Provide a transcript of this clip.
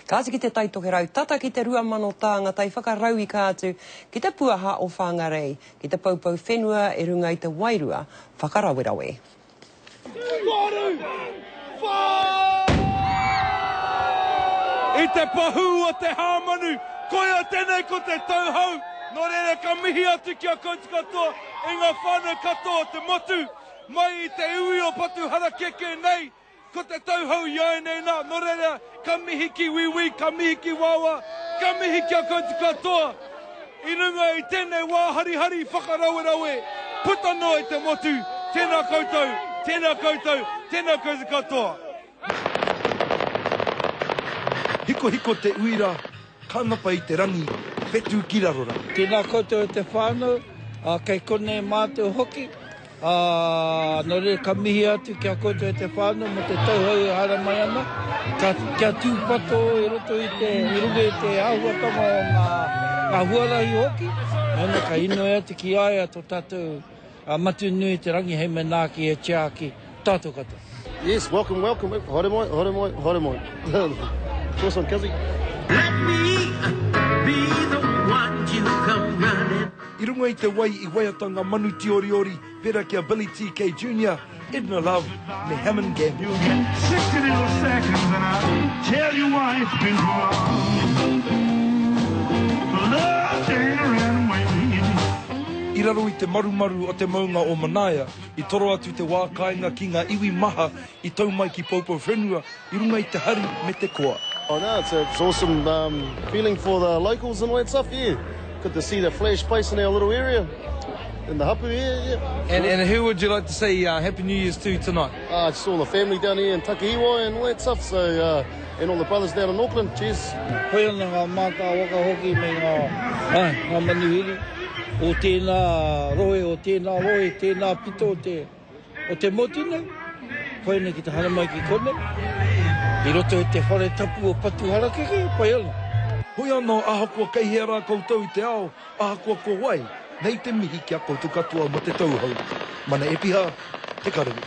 Ka atu ki Te Tai Tokerau, tata ki te 2,000 tāngata i whakarauika atu ki te puaha o Whangarei, ki te poupou whenua i runga i te wairua whakarawerawe. Toru! Whā! I te pahū o te hāmanu, koia tēnei ko te tauhou, nō reira ka mihi atu ki a koutou katoa i ngā whānau katoa o te motu, mai i te iwi o Patuharakeke nei, Ko te tauhou i āianei nā, nō reira, ka mihi ki Wīwī, ka mihi ki Wāwā, ka mihi ki a koutou katoa i runga i tēnei wā harihari whakarawerawe puta noa i te motu, tēnā koutou, tēnā koutou, tēnā koutou katoa. Hikohiko te uira, Kanapa i te rangi, whetū ki raro rā. Tēnā koutou e te whānau, ā, kei konei mātou hoki, ā, nō reira ka mihi atu ki a koutou e te whānau mō te tauhou e haere mai ana, ka, kia tūpato i roto i te, i runga i te āhuatanga o ngā, ngā huarahi hoki, nōna ka inoi atu ki a ia tō tātou A Matunui te rangi hei manaaki e tiaki tatou katoa. Yes, welcome, welcome. Haere mai, haere mai, haere mai. Nice one, Kazzy. Let me be the one to come running. I runga i te wai i waiata ngā manu tīoriori pērā ki a Billy TK Junior, Edna Love me Hammond Gamble. You'll get 60 little seconds and I'll tell you why it's been too long. Love ran away. I raro i te marumaru o te maunga o Manaia, i toro atu te wā kāinga ki ngā iwi maha i tau mai ki Poupouwhenua i runga i te hari me te koa. Oh no, it's, it's awesome um, feeling for the locals and all that stuff, yeah. Good to see the flash place in our little area, in the hapu here, yeah. And, and who would you like to say uh, Happy New Year's to tonight? Uh, just all the family down here in Takihiwai and all that stuff, so, uh, and all the brothers down in Auckland, cheers. Koia ana ngā mātāwaka hoki me ngā, āe, ngā manuhiri o tēnā rohe, o tēnā rohe, tēnā pito o te, o te motu nei. Koia nei ki te haere mai ki konei, i roto i te whare tapu o Patuharakeke, pai ana. Hoi anō, ahakoa kei hea rā koutou i te ao, ahakoa ko wai, nei te mihi ki a koutou katoa mo te tauhou. Mana Epiha, Te Karere.